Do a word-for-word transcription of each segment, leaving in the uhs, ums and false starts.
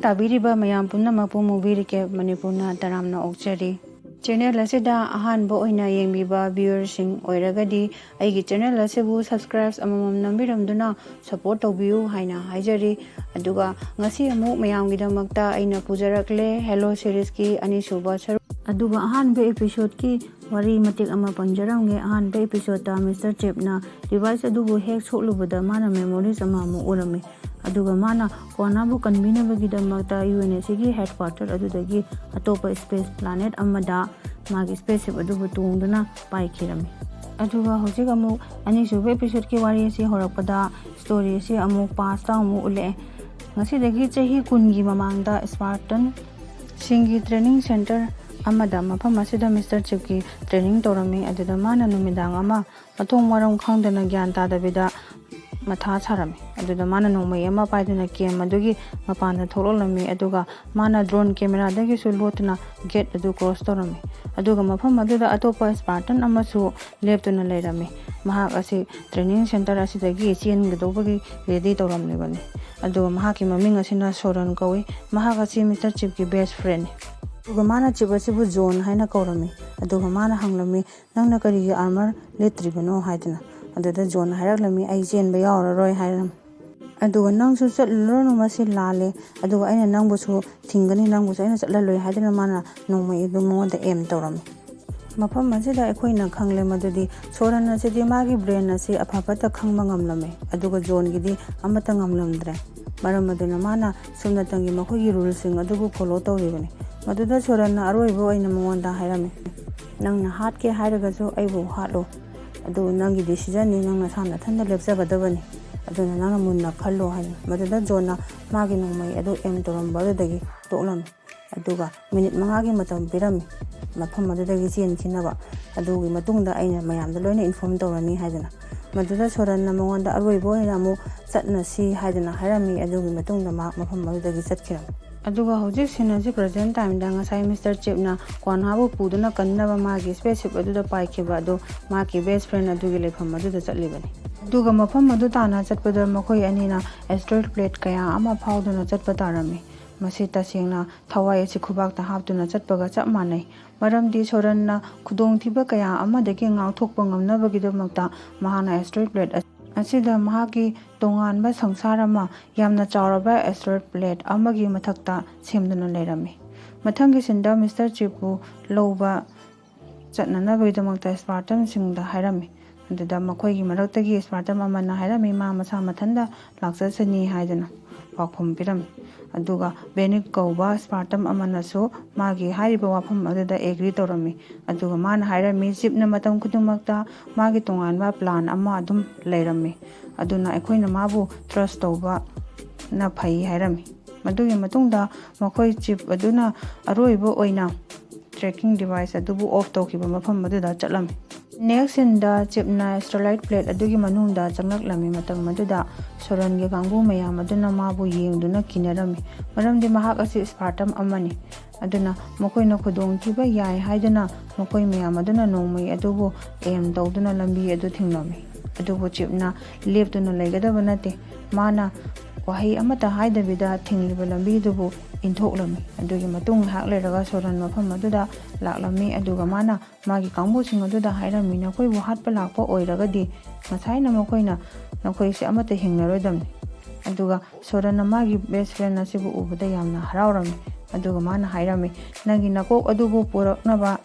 ꯇꯥꯕꯤꯔꯤꯕ ꯃꯌꯥꯝ ꯄꯨꯝꯅꯃꯛꯄꯨ Movie Recap ꯃꯅꯤꯄꯨꯔꯅ ꯇꯔꯥꯝꯅ ꯑꯣꯛꯆꯔꯤ꯫ ꯆꯦꯅꯦꯜ ꯑꯁꯤꯗ ꯑꯍꯥꯟꯕ ꯑꯣꯏꯅ ꯌꯦꯡꯕꯤꯕ viewerꯁꯤꯡ ꯑꯣꯏꯔꯒꯗꯤ ꯑꯩꯒꯤ ꯆꯦꯅꯦꯜ ꯑꯁꯤꯕꯨ subscribe ꯑꯃꯃꯝ ꯅꯝꯕꯤꯔꯝꯗꯨꯅ support ꯇꯧꯕꯤꯌꯨ ꯍꯥꯏꯅ ꯍꯥꯏꯖꯔꯤ꯫ ꯑꯗꯨꯒ ꯉꯁꯤ ꯑꯃꯨꯛ ꯃꯌꯥꯝꯒꯤꯗꯃꯛꯇ ꯑꯩꯅ ꯄꯨꯖꯔꯛꯂꯦ Hello Seriesꯀꯤ ꯑꯅꯤꯁꯨꯕ ꯁꯔꯨꯛ꯫ ꯑꯗꯨꯒ ꯑꯍꯥꯟꯕ episodeꯀꯤ ꯋꯥꯔꯤ ꯃꯇꯦꯛ ꯑꯃ ꯄꯟꯖꯔꯝꯒꯦ꯫ ꯑꯍꯥꯟꯕ episodeꯇ Mister Chipꯅ device ꯑꯗꯨꯕꯨ hack ꯁꯣꯛꯂꯨꯕꯗ ꯃꯥꯅ memories ꯑꯃ ꯑꯃꯨꯛ ꯎꯔꯝꯃꯤ꯫ ꯑꯗꯨꯒ ꯃꯥꯅ ꯀꯣꯅꯥꯕꯨ ꯀꯟꯕꯤꯅꯕꯒꯤꯗꯃꯛꯇ UNSCꯒꯤ headquarter ꯑꯗꯨꯗꯒꯤ ꯑꯇꯣꯞꯄ space planet ꯑꯃꯗ ꯃꯥꯒꯤ spaceship ꯑꯗꯨꯕꯨ ꯇꯣꯡꯗꯨꯅ ꯄꯥꯏꯈꯤꯔꯝꯃꯤ꯫ ꯑꯗꯨꯒ ꯍꯧꯖꯤꯛ ꯑꯃꯨꯛ ꯑꯅꯤꯁꯨꯕ episodeꯀꯤ ꯋꯥꯔꯤ ꯑꯁꯤ ꯍꯧꯔꯛꯄꯗ story ꯑꯁꯤ ꯑꯃꯨꯛ pastꯇ ꯑꯃꯨꯛ ꯎꯠꯂꯛꯑꯦ꯫ ꯉꯁꯤꯗꯒꯤ ꯆꯍꯤ ꯀꯨꯟꯒꯤ ꯃꯃꯥꯡꯗ Spartanꯁꯤꯡꯒꯤ training center ꯑꯃꯗ ꯃꯐꯝ ꯑꯁꯤꯗ Mister Chipꯀꯤ training ꯇꯧꯔꯝꯃꯤ꯫ ꯑꯗꯨꯗ ꯃꯥꯅ ꯅꯨꯃꯤꯗꯥꯡ ꯑꯃ ꯃꯊꯣꯡ ꯃꯔꯝ ꯈꯪꯗꯅ ꯒ꯭ꯌꯥꯟ ꯇꯥꯗꯕꯤꯗ ꯃꯊꯥ ꯁꯥꯔꯝꯃꯤ꯫ ꯑꯗꯨꯗ ꯃꯥꯅ ꯅꯣꯡꯃꯩ ꯑꯃ ꯄꯥꯏꯗꯨꯅ camp ꯑꯗꯨꯒꯤ ꯃꯄꯥꯟꯗ ꯊꯣꯛꯂꯛꯂꯝꯃꯤ꯫ ꯑꯗꯨꯒ ꯃꯥꯅ drone cameraꯗꯒꯤꯁꯨ ꯂꯣꯠꯇꯨꯅ gate ꯑꯗꯨ cross ꯇꯧꯔꯝꯃꯤ꯫ ꯑꯗꯨꯒ ꯃꯐꯝ ꯑꯗꯨꯗ ꯑꯇꯣꯞꯄ Spartan ꯑꯃꯁꯨ ꯂꯦꯞꯇꯨꯅ ꯂꯩꯔꯝꯃꯤ꯫ ꯃꯍꯥꯛ ꯑꯁꯤ training center ꯑꯁꯤꯗꯒꯤ ꯆꯦꯟꯒꯗꯧꯕꯒꯤ ready ꯇꯧꯔꯝꯂꯤꯕꯅꯤ꯫ ꯑꯗꯨꯒ ꯃꯍꯥꯛꯀꯤ ꯃꯃꯤꯡ ꯑꯁꯤꯅ Soran ꯀꯧꯏ꯫ ꯃꯍꯥꯛ ꯑꯁꯤ Mister Chipꯀꯤ best friendꯅꯤ꯫ ꯑꯗꯨꯒ ꯃꯥꯅ Chip ꯑꯁꯤꯕꯨ John ꯍꯥꯏꯅ ꯀꯧꯔꯝꯃꯤ꯫ ꯑꯗꯨꯒ ꯃꯥꯅ ꯍꯪꯂꯝꯃꯤ, "ꯅꯪꯅ ꯀꯔꯤꯒꯤ armor ꯂꯤꯠꯇ꯭ꯔꯤꯕꯅꯣ?" ꯍꯥꯏꯗꯨꯅ꯫ ꯑꯗꯨꯗ John ꯍꯥꯏꯔꯛꯂꯝꯃꯤ, "ꯑꯩ ꯆꯦꯟꯕ ꯌꯥꯎꯔꯔꯣꯏ" ꯍꯥꯏꯔꯝꯃꯤ꯫ ꯑꯗꯨꯒ "ꯅꯪꯁꯨ ꯆꯠꯂꯨꯔꯅꯨ, ꯃꯁꯤ ꯂꯥꯜꯂꯦ, ꯑꯗꯨꯒ ꯑꯩꯅ ꯅꯪꯕꯨꯁꯨ ꯊꯤꯡꯒꯅꯤ, ꯅꯪꯕꯨꯁꯨ ꯑꯩꯅ ꯆꯠꯍꯜꯂꯣꯏ" ꯍꯥꯏꯗꯨꯅ ꯃꯥꯅ ꯅꯣꯡꯃꯩ ꯑꯗꯨ ꯃꯉꯣꯟꯗ aim ꯇꯧꯔꯝꯃꯤ꯫ ꯃꯐꯝ ꯑꯁꯤꯗ ꯑꯩꯈꯣꯏꯅ ꯈꯪꯂꯦ ꯃꯗꯨꯗꯤ Soran ꯑꯁꯤꯗꯤ ꯃꯥꯒꯤ brain ꯑꯁꯤ ꯑꯐ ꯐꯠꯇ ꯈꯪꯕ ꯉꯝꯂꯝꯃꯤ, ꯑꯗꯨꯒ Johnꯒꯤꯗꯤ ꯑꯃꯠꯇ ꯉꯝꯂꯝꯗ꯭ꯔꯦ꯫ ꯃꯔꯝ ꯑꯗꯨꯅ ꯃꯥꯅ ꯁꯨꯞꯅꯇꯪꯒꯤ ꯃꯈꯣꯏꯒꯤ ruleꯁꯤꯡ ꯑꯗꯨꯕꯨ follow ꯇꯧꯔꯤꯕꯅꯤ꯫ ꯃꯗꯨꯗ Soranꯅ ꯑꯔꯣꯏꯕ ꯑꯣꯏꯅ ꯃꯉꯣꯟꯗ ꯍꯥꯏꯔꯝꯃꯤ, "ꯅꯪꯅ ꯍꯥꯠꯀꯦ ꯍꯥꯏꯔꯒꯁꯨ ꯑꯩꯕꯨ ꯍꯥꯠꯂꯨ꯫ ꯑꯗꯨ ꯅꯪꯒꯤ decisionꯅꯤ, ꯅꯪ ꯅꯁꯥ ꯅꯊꯟꯗ ꯂꯦꯞꯆꯒꯗꯕꯅꯤ꯫ ꯑꯗꯨꯅ ꯅꯪꯅ ꯃꯨꯟꯅ ꯈꯜꯂꯣ" ꯍꯥꯏꯅ꯫ ꯃꯗꯨꯗ Johnꯅ ꯃꯥꯒꯤ ꯅꯣꯡꯃꯩ ꯑꯗꯨ aim ꯇꯧꯔꯝꯕ ꯑꯗꯨꯗꯒꯤ ꯇꯣꯛꯂꯝꯃꯤ꯫ ꯑꯗꯨꯒ minute ꯃꯉꯥꯒꯤ ꯃꯇꯝ ꯄꯤꯔꯝꯃꯤ ꯃꯐꯝ ꯑꯗꯨꯗꯒꯤ ꯆꯦꯟꯈꯤꯅꯕ꯫ ꯑꯗꯨꯒꯤ ꯃꯇꯨꯡꯗ ꯑꯩꯅ ꯃꯌꯥꯝꯗ ꯂꯣꯏꯅ inform ꯇꯧꯔꯅꯤ ꯍꯥꯏꯗꯅ꯫ ꯃꯗꯨꯗ Soranꯅ ꯃꯉꯣꯟꯗ ꯑꯔꯣꯏꯕ ꯑꯣꯏꯅ ꯑꯃꯨꯛ ꯆꯠꯅꯁꯤ ꯍꯥꯏꯗꯅ ꯍꯥꯏꯔꯝꯃꯤ꯫ ꯑꯗꯨꯒꯤ ꯃꯇꯨꯡꯗ ꯃꯍꯥꯛ ꯃꯐꯝ ꯑꯗꯨꯗꯒꯤ ꯆꯠꯈꯤꯔꯝꯃꯤ꯫ ꯑꯗꯨꯒ ꯍꯧꯖꯤꯛ scene ꯑꯁꯤ present timeꯗ ꯉꯁꯥꯏ Mister Chipꯅ ꯀ꯭ꯋꯥꯟꯍꯥꯕꯨ ꯄꯨꯗꯨꯅ ꯀꯟꯅꯕ ꯃꯥꯒꯤ spaceship ꯑꯗꯨꯗ ꯄꯥꯏꯈꯤꯕ ꯑꯗꯨ ꯃꯍꯥꯛꯀꯤ best friend ꯑꯗꯨꯒꯤ ꯂꯩꯐꯝ ꯑꯗꯨꯗ ꯆꯠꯂꯤꯕꯅꯤ꯫ ꯑꯗꯨꯒ ꯃꯐꯝ ꯑꯗꯨ ꯇꯥꯟꯅ ꯆꯠꯄꯗ ꯃꯈꯣꯏ ꯑꯅꯤꯅ asteroid plate ꯀꯌꯥ ꯑꯃ ꯐꯥꯎꯗꯨꯅ ꯆꯠꯄ ꯇꯥꯔꯝꯃꯤ꯫ ꯃꯁꯤ ꯇꯁꯦꯡꯅ ꯊꯋꯥꯏ ꯑꯁꯤ ꯈꯨꯕꯥꯛꯇ ꯍꯥꯞꯇꯨꯅ ꯆꯠꯄꯒ ꯆꯞ ꯃꯥꯟꯅꯩ꯫ ꯃꯔꯝꯗꯤ ꯁꯣꯔꯟꯅ ꯈꯨꯗꯣꯡꯊꯤꯕ ꯀꯌꯥ ꯑꯃꯗꯒꯤ ꯉꯥꯛꯊꯣꯛꯄ ꯉꯝꯅꯕꯒꯤꯗꯃꯛꯇ ꯃꯍꯥꯛꯅ ꯑꯦꯁꯇ꯭ꯔꯣꯏꯗ ꯄ꯭ꯂꯦꯠ ꯑꯁꯤꯗ ꯃꯍꯥꯛꯀꯤ ꯇꯣꯉꯥꯟꯕ ꯁꯪꯁꯥꯔ ꯑꯃ, ꯌꯥꯝꯅ ꯆꯥꯎꯔꯕ ꯑꯦꯁꯇ꯭ꯔꯣꯏꯗ ꯄ꯭ꯂꯦꯠ ꯑꯃꯒꯤ ꯃꯊꯛꯇ ꯁꯦꯝꯗꯨꯅ ꯂꯩꯔꯝꯃꯤ꯫ ꯃꯊꯪꯒꯤ ꯁꯤꯟꯗ ꯃꯤꯁꯇꯔ ꯆꯤꯞꯄꯨ ꯂꯧꯕ ꯆꯠꯅꯅꯕꯒꯤꯗꯃꯛꯇ ꯁ꯭ꯄꯥꯔꯇꯟꯁꯤꯡꯗ ꯍꯥꯏꯔꯝꯃꯤ꯫ ꯑꯗꯨꯗ ꯃꯈꯣꯏꯒꯤ ꯃꯔꯛꯇꯒꯤ ꯁ꯭ꯄꯥꯔꯇꯟ ꯑꯃꯅ ꯍꯥꯏꯔꯝꯃꯤ, ꯃꯥ ꯃꯁꯥ ꯃꯊꯟꯇ ꯂꯥꯛꯆꯁꯅꯤ ꯍꯥꯏꯗꯨꯅ ꯄꯥꯎꯈꯨꯝ ꯄꯤꯔꯝꯃꯤ꯫ ꯑꯗꯨꯒ ꯕꯦꯅꯤꯠ ꯀꯧꯕ ꯁ꯭ꯄꯥꯔꯇꯟ ꯑꯃꯅꯁꯨ ꯃꯥꯒꯤ ꯍꯥꯏꯔꯤꯕ ꯋꯥꯐꯝ ꯑꯗꯨꯗ ꯑꯦꯒ꯭ꯔꯤ ꯇꯧꯔꯝꯃꯤ꯫ ꯑꯗꯨꯒ ꯃꯥꯅ ꯍꯥꯏꯔꯝꯃꯤ, ꯆꯤꯞꯅ ꯃꯇꯝ ꯈꯨꯗꯤꯡꯃꯛꯇ ꯃꯥꯒꯤ ꯇꯣꯉꯥꯟꯕ ꯄ꯭ꯂꯥꯟ ꯑꯃ ꯑꯗꯨꯝ ꯂꯩꯔꯝꯃꯤ, ꯑꯗꯨꯅ ꯑꯩꯈꯣꯏꯅ ꯃꯥꯕꯨ ꯇ꯭ꯔꯁ ꯇꯧꯕꯅ ꯐꯩ ꯍꯥꯏꯔꯝꯃꯤ꯫ ꯃꯗꯨꯒꯤ ꯃꯇꯨꯡꯗ ꯃꯈꯣꯏ ꯆꯤꯞ ꯑꯗꯨꯅ ꯑꯔꯣꯏꯕ ꯑꯣꯏꯅ ꯇ꯭ꯔꯦꯀꯤꯡ ꯗꯤꯚꯥꯏꯁ ꯑꯗꯨꯕꯨ ꯑꯣꯐ ꯇꯧꯈꯤꯕ ꯃꯐꯝ ꯑꯗꯨꯗ ꯆꯠꯂꯝꯃꯤ꯫ ꯅꯦꯛꯁ ꯁꯤꯟꯗ ꯆꯤꯞꯅ ꯑꯦꯁꯇ꯭ꯔꯣꯂꯥꯏꯠ ꯄ꯭ꯂꯦꯠ ꯑꯗꯨꯒꯤ ꯃꯅꯨꯡꯗ ꯆꯪꯂꯛꯂꯝꯃꯤ꯫ ꯃꯇꯝ ꯑꯗꯨꯗ ꯁꯣꯔꯟꯒꯤ ꯀꯥꯡꯕꯨ ꯃꯌꯥꯝ ꯑꯗꯨꯅ ꯃꯥꯕꯨ ꯌꯦꯡꯗꯨꯅ ꯀꯤꯅꯔꯝꯃꯤ, ꯃꯔꯝꯗꯤ ꯃꯍꯥꯛ ꯑꯁꯤ ꯁ꯭ꯄꯥꯔꯇꯟ ꯑꯃꯅꯤ꯫ ꯑꯗꯨꯅ ꯃꯈꯣꯏꯅ ꯈꯨꯗꯣꯡꯊꯤꯕ ꯌꯥꯏ ꯍꯥꯏꯗꯨꯅ ꯃꯈꯣꯏ ꯃꯌꯥꯝ ꯑꯗꯨꯅ ꯅꯣꯡꯃꯩ ꯑꯗꯨꯕꯨ ꯑꯦꯝ ꯇꯧꯗꯨꯅ ꯂꯝꯕꯤ ꯑꯗꯨ ꯊꯤꯡꯂꯝꯃꯤ꯫ ꯑꯗꯨꯕꯨ ꯆꯤꯞꯅ ꯂꯦꯞꯇꯨꯅ ꯂꯩꯒꯗꯕ ꯅꯠꯇꯦ꯫ ꯃꯥꯅ ꯋꯥꯍꯩ ꯑꯃꯠꯇ ꯍꯥꯏꯗꯕꯤꯗ ꯊꯤꯡꯂꯤꯕ ꯂꯝꯕꯤꯗꯨꯕꯨ ꯏꯟꯊꯣꯛꯂꯝꯃꯤ꯫ ꯑꯗꯨꯒꯤ ꯃꯇꯨꯡ ꯉꯥꯏꯍꯥꯛ ꯂꯩꯔꯒ ꯁꯣꯔꯟ ꯃꯐꯝ ꯑꯗꯨꯗ ꯂꯥꯛꯂꯝꯃꯤ, ꯑꯗꯨꯒ ꯃꯥꯅ ꯃꯥꯒꯤ ꯀꯥꯡꯕꯨꯁꯤꯡ ꯑꯗꯨꯗ ꯍꯥꯏꯔꯝꯃꯤ, "ꯅꯈꯣꯏꯕꯨ ꯍꯥꯠꯄ ꯂꯥꯛꯄ ꯑꯣꯏꯔꯒꯗꯤ ꯉꯁꯥꯏꯅ ꯃꯈꯣꯏꯅ ꯅꯈꯣꯏꯁꯦ ꯑꯃꯠꯇ ꯍꯤꯡꯂꯔꯣꯏꯗꯕꯅꯤ"꯫ ꯑꯗꯨꯒ ꯁꯣꯔꯟꯅ ꯃꯥꯒꯤ ꯕꯦꯁ ꯐ꯭ꯔꯦꯟ ꯑꯁꯤꯕꯨ ꯎꯕꯗ ꯌꯥꯝꯅ ꯍꯔꯥꯎꯔꯝꯃꯤ꯫ ꯑꯗꯨꯒ ꯃꯥꯅ ꯍꯥꯏꯔꯝꯃꯤ, "ꯅꯪꯒꯤ ꯅꯀꯣꯛ ꯑꯗꯨꯕꯨ ꯄꯨꯔꯛꯅꯕ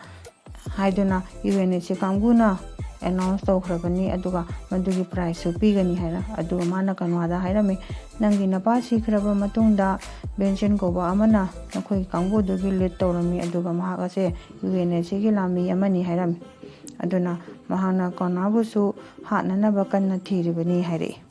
ꯍꯥꯏꯗꯨꯅ ꯌꯨ ꯑꯦꯟ ꯑꯦꯁ ꯁꯤ ꯀꯥꯡꯕꯨꯅ ꯑꯦꯅꯥꯎꯟꯁ ꯇꯧꯈ꯭ꯔꯕꯅꯤ, ꯑꯗꯨꯒ ꯃꯗꯨꯒꯤ ꯄ꯭ꯔꯥꯏꯖꯁꯨ ꯄꯤꯒꯅꯤ" ꯍꯥꯏꯅ꯫ ꯑꯗꯨꯒ ꯃꯥꯅ ꯀꯅꯋꯥꯗ ꯍꯥꯏꯔꯝꯃꯤ, "ꯅꯪꯒꯤ ꯅꯄꯥ ꯁꯤꯈ꯭ꯔꯕ ꯃꯇꯨꯡꯗ ꯕꯦꯟꯁꯤꯟ ꯀꯧꯕ ꯑꯃꯅ ꯅꯈꯣꯏꯒꯤ ꯀꯥꯡꯕꯨꯗꯨꯒꯤ ꯂꯤꯗ ꯇꯧꯔꯝꯃꯤ, ꯑꯗꯨꯒ ꯃꯍꯥꯛ ꯑꯁꯦ ꯌꯨ ꯑꯦꯟ ꯑꯦꯁ ꯁꯤꯒꯤ ꯂꯥꯟꯃꯤ ꯑꯃꯅꯤ" ꯍꯥꯏꯔꯝꯃꯤ꯫ ꯑꯗꯨꯅ ꯃꯍꯥꯛꯅ ꯀꯅꯋꯥꯕꯨꯁꯨ ꯍꯥꯠꯅꯅꯕ ꯀꯟꯅ ꯊꯤꯔꯤꯕꯅꯤ ꯍꯥꯏꯔꯛꯏ꯫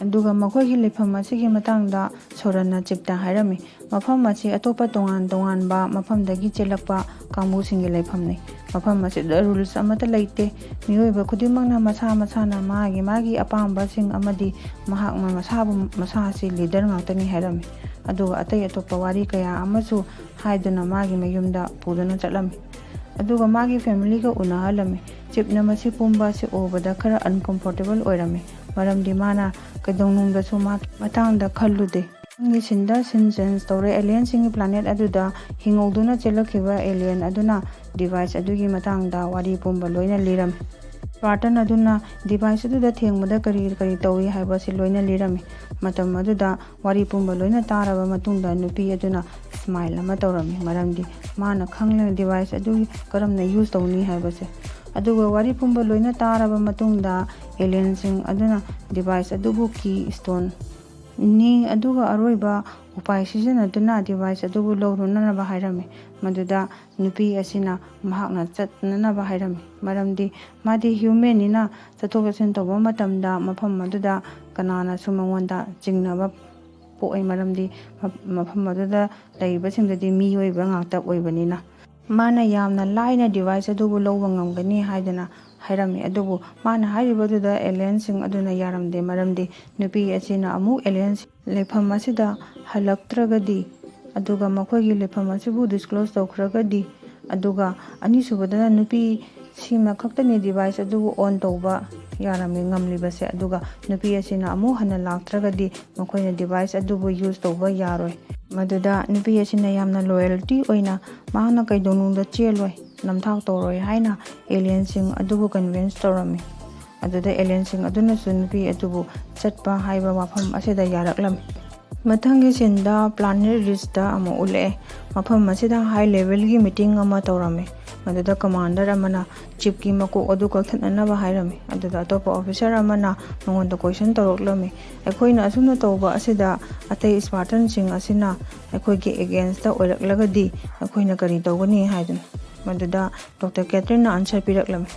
ꯑꯗꯨꯒ ꯃꯈꯣꯏꯒꯤ ꯂꯩꯐꯝ ꯑꯁꯤꯒꯤ ꯃꯇꯥꯡꯗ ꯁꯣꯔꯟꯅ ꯆꯤꯞꯇ ꯍꯥꯏꯔꯝꯃꯤ, "ꯃꯐꯝ ꯑꯁꯤ ꯑꯇꯣꯞꯄ ꯇꯣꯉꯥꯟ ꯇꯣꯉꯥꯟꯕ ꯃꯐꯝꯗꯒꯤ ꯆꯦꯜꯂꯛꯄ ꯀꯥꯡꯕꯨꯁꯤꯡꯒꯤ ꯂꯩꯐꯝꯅꯤ꯫ ꯃꯐꯝ ꯑꯁꯤꯗ ꯔꯨꯜꯁ ꯑꯃꯠꯇ ꯂꯩꯇꯦ꯫ ꯃꯤꯑꯣꯏꯕ ꯈꯨꯗꯤꯡꯃꯛꯅ ꯃꯁꯥ ꯃꯁꯥꯅ ꯃꯥꯒꯤ ꯃꯥꯒꯤ ꯑꯄꯥꯝꯕꯁꯤꯡ ꯑꯃꯗꯤ ꯃꯍꯥꯛꯅ ꯃꯁꯥꯕꯨ ꯃꯁꯥ ꯑꯁꯤ ꯂꯤꯗꯔ ꯉꯥꯛꯇꯅꯤ" ꯍꯥꯏꯔꯝꯃꯤ꯫ ꯑꯗꯨꯒ ꯑꯇꯩ ꯑꯇꯣꯞꯄ ꯋꯥꯔꯤ ꯀꯌꯥ ꯑꯃꯁꯨ ꯍꯥꯏꯗꯨꯅ ꯃꯥꯒꯤ ꯃꯌꯨꯝꯗ ꯄꯨꯗꯨꯅ ꯆꯠꯂꯝꯃꯤ꯫ ꯑꯗꯨꯒ ꯃꯥꯒꯤ ꯐꯦꯃꯤꯂꯤꯒ ꯎꯅꯍꯜꯂꯝꯃꯤ꯫ ꯆꯤꯞꯅ ꯃꯁꯤ ꯄꯨꯝꯕ ꯑꯁꯤ ꯎꯕꯗ ꯈꯔ ꯑꯟꯀꯝꯐꯣꯔꯇꯦꯕꯜ ꯑꯣꯏꯔꯝꯃꯤ, ꯃꯔꯝꯗꯤ ꯃꯥꯅ ꯀꯩꯗꯧꯅꯨꯡꯗꯁꯨ ꯃꯥꯒꯤ ꯃꯇꯥꯡꯗ ꯈꯜꯂꯨꯗꯦ꯫ ꯒꯤ ꯁꯤꯟꯗ ꯁꯤꯟ ꯆꯦꯟꯖ ꯇꯧꯔꯦ꯫ ꯑꯦꯂꯤꯌꯟꯁꯤꯡꯒꯤ ꯄ꯭ꯂꯥꯅꯦꯠ ꯑꯗꯨꯗ ꯍꯤꯡꯍꯧꯗꯨꯅ ꯆꯦꯜꯂꯛꯈꯤꯕ ꯑꯦꯂꯤꯌꯟ ꯑꯗꯨꯅ ꯗꯤꯚꯥꯏꯁ ꯑꯗꯨꯒꯤ ꯃꯇꯥꯡꯗ ꯋꯥꯔꯤ ꯄꯨꯝꯕ ꯂꯣꯏꯅ ꯂꯤꯔꯝꯃꯤ꯫ ꯁ꯭ꯄꯥꯔꯇꯟ ꯑꯗꯨꯅ ꯗꯤꯚꯥꯏꯁ ꯑꯗꯨꯗ ꯊꯦꯡꯕꯗ ꯀꯔꯤ ꯀꯔꯤ ꯇꯧꯏ ꯍꯥꯏꯕꯁꯤ ꯂꯣꯏꯅ ꯂꯤꯔꯝꯃꯤ꯫ ꯃꯇꯝ ꯑꯗꯨꯗ ꯋꯥꯔꯤ ꯄꯨꯝꯕ ꯂꯣꯏꯅ ꯇꯥꯔꯕ ꯃꯇꯨꯡꯗ ꯅꯨꯄꯤ ꯑꯗꯨꯅ ꯁ꯭ꯃꯥꯏꯜ ꯑꯃ ꯇꯧꯔꯝꯃꯤ, ꯃꯔꯝꯗꯤ ꯃꯥꯅ ꯈꯪꯂꯦ ꯗꯤꯚꯥꯏꯁ ꯑꯗꯨ ꯀꯔꯝꯅ ꯌꯨꯁ ꯇꯧꯅꯤ ꯍꯥꯏꯕꯁꯦ꯫ ꯑꯗꯨꯒ ꯋꯥꯔꯤ ꯄꯨꯝꯕ ꯂꯣꯏꯅ ꯇꯥꯔꯕ ꯃꯇꯨꯡꯗ ꯑꯦꯂꯤꯌꯟꯁꯤꯡ ꯑꯗꯨꯅ ꯗꯤꯚꯥꯏꯁ ꯑꯗꯨꯕꯨ ꯀꯤ ꯁ꯭ꯇꯣꯟ ꯅꯤ, ꯑꯗꯨꯒ ꯑꯔꯣꯏꯕ ꯎꯄꯥꯏ ꯁꯤꯖꯤꯟꯅꯗꯨꯅ ꯗꯤꯚꯥꯏꯁ ꯑꯗꯨꯕꯨ ꯂꯧꯔꯨꯅꯅꯕ ꯍꯥꯏꯔꯝꯃꯤ꯫ ꯃꯗꯨꯗ ꯅꯨꯄꯤ ꯑꯁꯤꯅ ꯃꯍꯥꯛꯅ ꯆꯠꯅꯅꯕ ꯍꯥꯏꯔꯝꯃꯤ, ꯃꯔꯝꯗꯤ ꯃꯥꯗꯤ ꯍ꯭ꯌꯨꯃꯦꯟꯅꯤꯅ ꯆꯠꯊꯣꯛ ꯆꯠꯁꯤꯟ ꯇꯧꯕ ꯃꯇꯝꯗ ꯃꯐꯝ ꯑꯗꯨꯗ ꯀꯅꯥꯅꯁꯨ ꯃꯉꯣꯟꯗ ꯆꯤꯡꯅꯕ ꯄꯣꯛꯑꯣꯏ, ꯃꯔꯝꯗꯤ ꯃ-, ꯃꯐꯝ ꯑꯗꯨꯗ ꯂꯩꯔꯤꯕꯁꯤꯡꯗꯨꯗꯤ ꯃꯤꯑꯣꯏꯕ ꯉꯥꯛꯇ ꯑꯣꯏꯕꯅꯤꯅ꯫ ꯃꯥꯅ ꯌꯥꯝꯅ ꯂꯥꯏꯅ ꯗꯤꯚꯥꯏꯁ ꯑꯗꯨꯕꯨ ꯂꯧꯕ ꯉꯝꯒꯅꯤ ꯍꯥꯏꯗꯅ ꯍꯥꯏꯔꯝꯃꯤ, ꯑꯗꯨꯕꯨ ꯃꯥꯅ ꯍꯥꯏꯔꯤꯕꯗꯨꯗ ꯑꯦꯂꯤꯌꯟꯁꯤꯡ ꯑꯗꯨꯅ ꯌꯥꯔꯝꯗꯦ, ꯃꯔꯝꯗꯤ ꯅꯨꯄꯤ ꯑꯁꯤꯅ ꯑꯃꯨꯛ ꯑꯦꯂꯤꯌꯟꯁ ꯂꯩꯐꯝ ꯑꯁꯤꯗ ꯍꯜꯂꯛꯇ꯭ꯔꯒꯗꯤ, ꯑꯗꯨꯒ ꯃꯈꯣꯏꯒꯤ ꯂꯩꯐꯝ ꯑꯁꯤꯕꯨ ꯗꯤꯁꯀ꯭ꯂꯣꯖ ꯇꯧꯈ꯭ꯔꯒꯗꯤ, ꯑꯗꯨꯒ ꯑꯅꯤꯁꯨꯕꯗꯅ ꯅꯨꯄꯤ ꯁꯤꯃ ꯈꯛꯇꯅꯤ ꯗꯤꯚꯥꯏꯁ ꯑꯗꯨꯕꯨ ꯑꯣꯟ ꯇꯧꯕ ꯌꯥꯔꯝꯃꯤ, ꯉꯝꯂꯤꯕꯁꯦ, ꯑꯗꯨꯒ ꯅꯨꯄꯤ ꯑꯁꯤꯅ ꯑꯃꯨꯛ ꯍꯟꯅ ꯂꯥꯛꯇ꯭ꯔꯒꯗꯤ ꯃꯈꯣꯏꯅ ꯗꯤꯚꯥꯏꯁ ꯑꯗꯨꯕꯨ ꯌꯨꯁ ꯇꯧꯕ ꯌꯥꯔꯣꯏ꯫ ꯃꯗꯨꯗ ꯅꯨꯄꯤ ꯑꯁꯤꯅ ꯌꯥꯝꯅ ꯂꯣꯌꯦꯜꯇꯤ ꯑꯣꯏꯅ ꯃꯍꯥꯛꯅ ꯀꯩꯗꯧꯅꯨꯡꯗ ꯆꯦꯜꯂꯣꯏ, ꯅꯝꯊꯥꯛ ꯇꯧꯔꯣꯏ ꯍꯥꯏꯅ ꯑꯦꯂꯤꯌꯟꯁꯤꯡ ꯑꯗꯨꯕꯨ ꯀꯟꯚꯤꯟꯁ ꯇꯧꯔꯝꯃꯤ꯫ ꯑꯗꯨꯗ ꯑꯦꯂꯤꯌꯟꯁꯤꯡ ꯑꯗꯨꯅꯁꯨ ꯅꯨꯄꯤ ꯑꯗꯨꯕꯨ ꯆꯠꯄ ꯍꯥꯏꯕ ꯋꯥꯐꯝ ꯑꯁꯤꯗ ꯌꯥꯔꯛꯂꯝꯃꯤ꯫ ꯃꯊꯪꯒꯤ ꯁꯤꯟꯗ ꯄ꯭ꯂꯥꯅꯦꯠ ꯔꯤꯁꯇ ꯑꯃꯨꯛ ꯎꯠꯂꯛꯑꯦ꯫ ꯃꯐꯝ ꯑꯁꯤꯗ ꯍꯥꯏ ꯂꯦꯚꯦꯜꯒꯤ ꯃꯤꯇꯤꯡ ꯑꯃ ꯇꯧꯔꯝꯃꯤ꯫ ꯃꯗꯨꯗ ꯀꯃꯥꯟꯗꯔ ꯑꯃꯅ ꯆꯤꯞꯀꯤ ꯃꯀꯣꯛ ꯑꯗꯨ ꯀꯛꯊꯠꯅꯅꯕ ꯍꯥꯏꯔꯝꯃꯤ꯫ ꯑꯗꯨꯗ ꯑꯇꯣꯞꯄ ꯑꯣꯐꯤꯁꯔ ꯑꯃꯅ ꯃꯉꯣꯟꯗ ꯀꯣꯏꯁꯟ ꯇꯧꯔꯛꯂꯝꯃꯤ, "ꯑꯩꯈꯣꯏꯅ ꯑꯁꯨꯝꯅ ꯇꯧꯕ ꯑꯁꯤꯗ ꯑꯇꯩ ꯁ꯭ꯄꯥꯔꯇꯟꯁꯤꯡ ꯑꯁꯤꯅ ꯑꯩꯈꯣꯏꯒꯤ ꯑꯦꯒꯦꯟꯁꯇ ꯑꯣꯏꯔꯛꯂꯒꯗꯤ ꯑꯩꯈꯣꯏꯅ ꯀꯔꯤ ꯇꯧꯒꯅꯤ?" ꯍꯥꯏꯗꯨꯅ꯫ ꯃꯗꯨꯗ ꯗꯣꯛꯇꯔ ꯀꯦꯊꯔꯤꯟꯅ ꯑꯟꯁꯔ ꯄꯤꯔꯛꯂꯝꯃꯤ꯫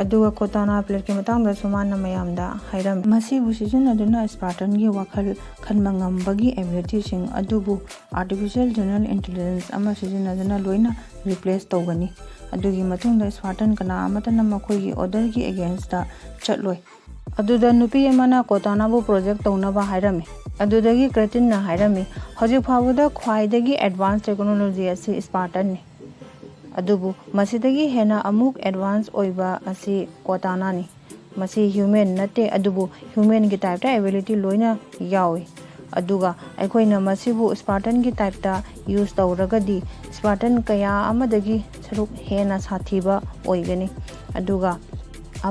ꯑꯗꯨꯒ ꯀꯣꯇꯥꯅꯥ ꯄ꯭ꯂꯦꯠꯀꯤ ꯃꯇꯥꯡꯗꯁꯨ ꯃꯥꯅ ꯃꯌꯥꯝꯗ ꯍꯥꯏꯔꯝꯃꯤ꯫ ꯃꯁꯤꯕꯨ ꯁꯤꯖꯤꯟꯅꯗꯨꯅ ꯁ꯭ꯄꯥꯔꯇꯟꯒꯤ ꯋꯥꯈꯜ ꯈꯟꯕ ꯉꯝꯕꯒꯤ ꯑꯦꯕꯤꯂꯤꯇꯤꯁꯤꯡ ꯑꯗꯨꯕꯨ ꯑꯥꯔꯇꯤꯐꯤꯁꯤꯌꯦꯜ ꯖꯦꯅꯔꯦꯜ ꯏꯟꯇꯦꯂꯤꯖꯦꯟꯁ ꯑꯃ ꯁꯤꯖꯤꯟꯅꯗꯨꯅ ꯂꯣꯏꯅ ꯔꯤꯄ꯭ꯂꯦꯁ ꯇꯧꯒꯅꯤ꯫ ꯑꯗꯨꯒꯤ ꯃꯇꯨꯡꯗ ꯁ꯭ꯄꯥꯔꯇꯟ ꯀꯅꯥ ꯑꯃꯠꯇꯅ ꯃꯈꯣꯏꯒꯤ ꯑꯣꯔꯗꯔꯒꯤ ꯑꯦꯒꯦꯟꯁꯇ ꯆꯠꯂꯣꯏ꯫ ꯑꯗꯨꯗ ꯅꯨꯄꯤ ꯑꯃꯅ ꯀꯣꯇꯥꯅꯥꯕꯨ ꯄ꯭ꯔꯣꯖꯦꯛ ꯇꯧꯅꯕ ꯍꯥꯏꯔꯝꯃꯤ꯫ ꯑꯗꯨꯗꯒꯤ ꯀ꯭ꯔꯦꯇꯤꯟꯅ ꯍꯥꯏꯔꯝꯃꯤ, "ꯍꯧꯖꯤꯛ ꯐꯥꯎꯕꯗ ꯈ꯭ꯋꯥꯏꯗꯒꯤ ꯑꯦꯗꯚꯥꯟꯁ ꯇꯦꯛꯅꯣꯂꯣꯖꯤ ꯑꯁꯤ ꯁ꯭ꯄꯥꯔꯇꯟꯅꯤ꯫ ꯑꯗꯨꯕꯨ ꯃꯁꯤꯗꯒꯤ ꯍꯦꯟꯅ ꯑꯃꯨꯛ ꯑꯦꯗꯚꯥꯟꯁ ꯑꯣꯏꯕ ꯑꯁꯤ ꯀꯣꯇꯥꯅꯥꯅꯤ꯫ ꯃꯁꯤ ꯍ꯭ꯌꯨꯃꯦꯟ ꯅꯠꯇꯦ, ꯑꯗꯨꯕꯨ ꯍ꯭ꯌꯨꯃꯦꯟꯒꯤ ꯇꯥꯏꯞꯇ ꯑꯦꯕꯤꯂꯤꯇꯤ ꯂꯣꯏꯅ ꯌꯥꯎꯏ꯫ ꯑꯗꯨꯒ ꯑꯩꯈꯣꯏꯅ ꯃꯁꯤꯕꯨ ꯁ꯭ꯄꯥꯔꯇꯟꯒꯤ ꯇꯥꯏꯞꯇ ꯌꯨꯁ ꯇꯧꯔꯒꯗꯤ ꯁ꯭ꯄꯥꯔꯇꯟ ꯀꯌꯥ ꯑꯃꯗꯒꯤ ꯁꯔꯨꯛ ꯍꯦꯟꯅ ꯁꯥꯊꯤꯕ ꯑꯣꯏꯒꯅꯤ꯫ ꯑꯗꯨꯒ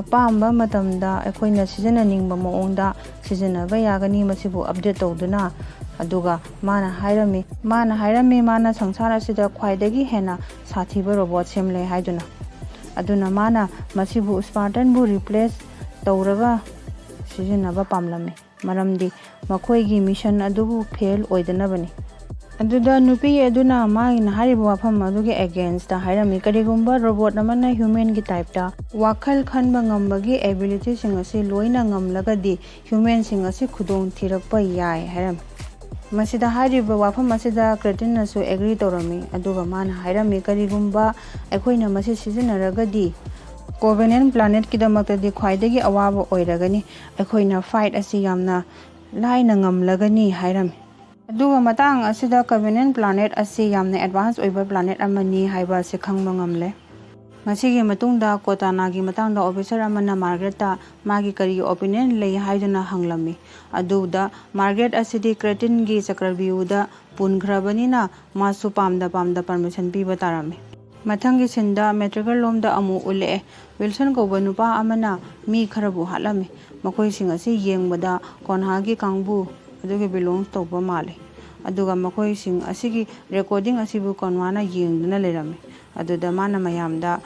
ꯑꯄꯥꯝꯕ ꯃꯇꯝꯗ ꯑꯩꯈꯣꯏꯅ ꯁꯤꯖꯤꯟꯅꯅꯤꯡꯕ ꯃꯑꯣꯡꯗ ꯁꯤꯖꯤꯟꯅꯕ ꯌꯥꯒꯅꯤ ꯃꯁꯤꯕꯨ ꯑꯞꯗꯦꯠ ꯇꯧꯗꯨꯅ꯫ ꯑꯗꯨꯒ ꯃꯥꯅ ꯍꯥꯏꯔꯝꯃꯤ, ꯃꯥꯅ ꯍꯥꯏꯔꯝꯃꯤ, ꯃꯥꯅ ꯁꯪꯁꯥꯔ ꯑꯁꯤꯗ ꯈ꯭ꯋꯥꯏꯗꯒꯤ ꯍꯦꯟꯅ ꯁꯥꯊꯤꯕ ꯔꯣꯕꯣꯠ ꯁꯦꯝꯂꯦ ꯍꯥꯏꯗꯨꯅ꯫ ꯑꯗꯨꯅ ꯃꯥꯅ ꯃꯁꯤꯕꯨ ꯁ꯭ꯄꯥꯔꯇꯟꯕꯨ ꯔꯤꯄ꯭ꯂꯦꯁ ꯇꯧꯔꯒ ꯁꯤꯖꯤꯟꯅꯕ ꯄꯥꯝꯂꯝꯃꯤ, ꯃꯔꯝꯗꯤ ꯃꯈꯣꯏꯒꯤ ꯃꯤꯁꯟ ꯑꯗꯨꯕꯨ ꯐꯦꯜ ꯑꯣꯏꯗꯅꯕꯅꯤ꯫ ꯑꯗꯨꯗ ꯅꯨꯄꯤ ꯑꯗꯨꯅ ꯃꯥꯒꯤꯅ ꯍꯥꯏꯔꯤꯕ ꯋꯥꯐꯝ ꯑꯗꯨꯒꯤ ꯑꯦꯒꯦꯟꯁꯇ ꯍꯥꯏꯔꯝꯃꯤ, ꯀꯔꯤꯒꯨꯝꯕ ꯔꯣꯕꯣꯠ ꯑꯃꯅ ꯍ꯭ꯌꯨꯃꯦꯟꯒꯤ ꯇꯥꯏꯞꯇ ꯋꯥꯈꯜ ꯈꯟꯕ ꯉꯝꯕꯒꯤ ꯑꯦꯕꯤꯂꯤꯇꯤꯁꯤꯡ ꯑꯁꯤ ꯂꯣꯏꯅ ꯉꯝꯂꯒꯗꯤ ꯍ꯭ꯌꯨꯃꯦꯟꯁꯤꯡ ꯑꯁꯤ ꯈꯨꯗꯣꯡ ꯊꯤꯔꯛꯄ ꯌꯥꯏ ꯍꯥꯏꯔꯝꯃꯤ꯫ ꯃꯁꯤꯗ ꯍꯥꯏꯔꯤꯕ ꯋꯥꯐꯝ ꯑꯁꯤꯗ ꯀ꯭ꯔꯦꯇꯤꯟꯅꯁꯨ ꯑꯦꯒ꯭ꯔꯤ ꯇꯧꯔꯝꯃꯤ, ꯑꯗꯨꯒ ꯃꯥꯅ ꯍꯥꯏꯔꯝꯃꯤ, ꯀꯔꯤꯒꯨꯝꯕ ꯑꯩꯈꯣꯏꯅ ꯃꯁꯤ ꯁꯤꯖꯤꯟꯅꯔꯒꯗꯤ ꯀꯣꯚꯦꯅꯦꯟ ꯄ꯭ꯂꯥꯅꯦꯠꯀꯤꯗꯃꯛꯇꯗꯤ ꯈ꯭ꯋꯥꯏꯗꯒꯤ ꯑꯋꯥꯕ ꯑꯣꯏꯔꯒꯅꯤ, ꯑꯩꯈꯣꯏꯅ ꯐꯥꯏꯠ ꯑꯁꯤ ꯌꯥꯝꯅ ꯂꯥꯏꯅ ꯉꯝꯂꯒꯅꯤ ꯍꯥꯏꯔꯝꯃꯤ꯫ ꯑꯗꯨꯒ ꯃꯇꯥꯡ ꯑꯁꯤꯗ ꯀꯣꯚꯦꯅꯦꯟ ꯄ꯭ꯂꯥꯅꯦꯠ ꯑꯁꯤ ꯌꯥꯝꯅ ꯑꯦꯗꯚꯥꯟꯁ ꯑꯣꯏꯕ ꯄ꯭ꯂꯥꯅꯦꯠ ꯑꯃꯅꯤ ꯍꯥꯏꯕ ꯑꯁꯤ ꯈꯪꯕ ꯉꯝꯂꯦ꯫ ꯃꯁꯤꯒꯤ ꯃꯇꯨꯡꯗ ꯀꯣꯇꯥꯅꯥꯒꯤ ꯃꯇꯥꯡꯗ ꯑꯣꯐꯤꯁꯔ ꯑꯃꯅ ꯃꯥꯔꯒꯔꯦꯠꯇ ꯃꯥꯒꯤ ꯀꯔꯤ ꯑꯣꯄꯤꯅꯤꯌꯟ ꯂꯩ ꯍꯥꯏꯗꯨꯅ ꯍꯪꯂꯝꯃꯤ꯫ ꯑꯗꯨꯗ ꯃꯥꯔꯒꯔꯦꯠ ꯑꯁꯤꯗꯤ ꯀ꯭ꯔꯦꯇꯤꯟꯒꯤ ꯆꯀ꯭ꯔꯕ꯭ꯌꯨꯍꯗ ꯄꯨꯟꯈ꯭ꯔꯕꯅꯤꯅ ꯃꯥꯁꯨ ꯄꯥꯝꯗ ꯄꯥꯝꯗ ꯄꯔꯃꯤꯁꯟ ꯄꯤꯕ ꯇꯥꯔꯝꯃꯤ꯫ ꯃꯊꯪꯒꯤ ꯁꯤꯟꯗ ꯃꯦꯇ꯭ꯔꯤꯀꯦꯜ ꯂꯣꯝꯗ ꯑꯃꯨꯛ ꯎꯠꯂꯛꯑꯦ꯫ ꯋꯤꯜꯁꯟ ꯀꯧꯕ ꯅꯨꯄꯥ ꯑꯃꯅ ꯃꯤ ꯈꯔꯕꯨ ꯍꯥꯠꯂꯝꯃꯤ꯫ ꯃꯈꯣꯏꯁꯤꯡ ꯑꯁꯤ ꯌꯦꯡꯕꯗ ꯀꯣꯟꯍꯥꯒꯤ ꯀꯥꯡꯕꯨ ꯑꯗꯨꯒꯤ ꯕꯤꯂꯣꯡ ꯇꯧꯕ ꯃꯥꯜꯂꯤ꯫ ꯑꯗꯨꯒ ꯃꯈꯣꯏꯁꯤꯡ ꯑꯁꯤꯒꯤ ꯔꯦꯀꯣꯔꯗꯤꯡ ꯑꯁꯤꯕꯨ ꯀꯣꯟꯋꯥꯅ ꯌꯦꯡꯗꯨꯅ ꯂꯩꯔꯝꯃꯤ꯫ ꯑꯗꯨꯗ ꯃꯥꯅ ꯃꯌꯥꯝꯗ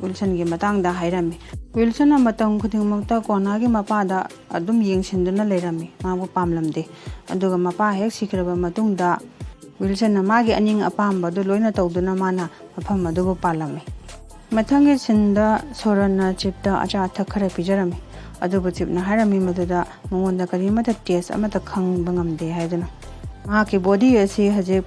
ꯋꯤꯜꯁꯟꯒꯤ ꯃꯇꯥꯡꯗ ꯍꯥꯏꯔꯝꯃꯤ꯫ ꯋꯤꯜꯁꯟꯅ ꯃꯇꯝ ꯈꯨꯗꯤꯡꯃꯛꯇ ꯀꯣꯟꯋꯥꯒꯤ ꯃꯄꯥꯗ ꯑꯗꯨꯝ ꯌꯦꯡꯁꯤꯟꯗꯨꯅ ꯂꯩꯔꯝꯃꯤ, ꯃꯥꯕꯨ ꯄꯥꯝꯂꯝꯗꯦ꯫ ꯑꯗꯨꯒ ꯃꯄꯥ ꯍꯦꯛ ꯁꯤꯈ꯭ꯔꯕ ꯃꯇꯨꯡꯗ ꯋꯤꯜꯁꯟꯅ ꯃꯥꯒꯤ ꯑꯅꯤꯡ ꯑꯄꯥꯝꯕꯗꯨ ꯂꯣꯏꯅ ꯇꯧꯗꯨꯅ ꯃꯥꯅ ꯃꯐꯝ ꯑꯗꯨꯕꯨ ꯄꯥꯜꯂꯝꯃꯤ꯫ ꯃꯊꯪꯒꯤ ꯁꯤꯟꯗ ꯁꯣꯔꯟꯅ ꯆꯤꯞꯇ ꯑꯆꯥ ꯑꯊꯛ ꯈꯔ ꯄꯤꯖꯔꯝꯃꯤ, ꯑꯗꯨꯕꯨ ꯆꯤꯞꯅ ꯍꯥꯏꯔꯝꯃꯤ ꯃꯗꯨꯗ ꯃꯉꯣꯟꯗ ꯀꯔꯤꯃꯠꯇ ꯇꯦꯁ ꯑꯃꯠꯇ ꯈꯪꯕ ꯉꯝꯗꯦ ꯍꯥꯏꯗꯨꯅ꯫ ꯃꯍꯥꯛꯀꯤ ꯕꯣꯗꯤ ꯑꯁꯤ ꯍꯧꯖꯤꯛ